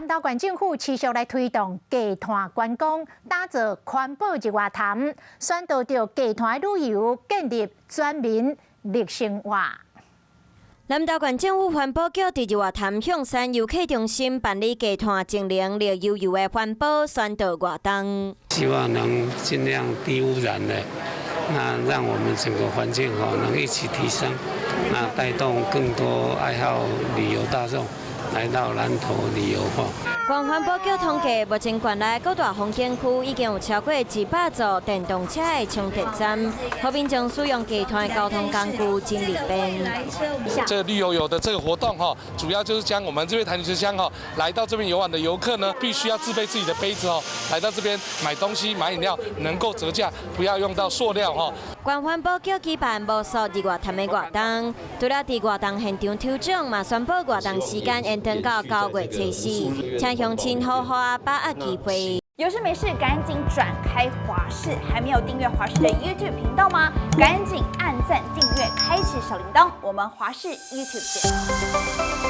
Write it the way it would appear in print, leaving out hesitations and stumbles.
南投縣政府持續來推動低碳觀光，打造環保日月潭，宣導著低碳旅遊，建立全民綠生活。南投縣政府環保局佇日月潭象山遊客中心辦理低碳淨零綠油油的環保宣導活動。希望能盡量低污染的，那讓我們整個環境吼能一起提升，那帶動更多愛好旅遊大眾來到南投旅遊吼。縣環保局統計，目前縣內各大風景區已經有超過200座電動車的充電站，予民眾使用低碳交通工具真利便。這個綠油油的這個活動哈，主要就是將我們這邊台泥鄉哈，來到這邊遊玩的遊客呢，必須要自備自己的杯子哦，來到這邊買東西買飲料能夠折價，不要用到塑料哈。縣環保局舉辦無塑日月潭的活動，除了佇活動現場抽獎，嘛宣布活動時間延長到9月初四，請鄉親好好啊把握機會。有事沒事趕緊轉開華視，還沒有訂閱華視的 YouTube 頻道嗎？趕緊按讚訂閱，開啟小鈴鐺。我們華視 YouTube 見。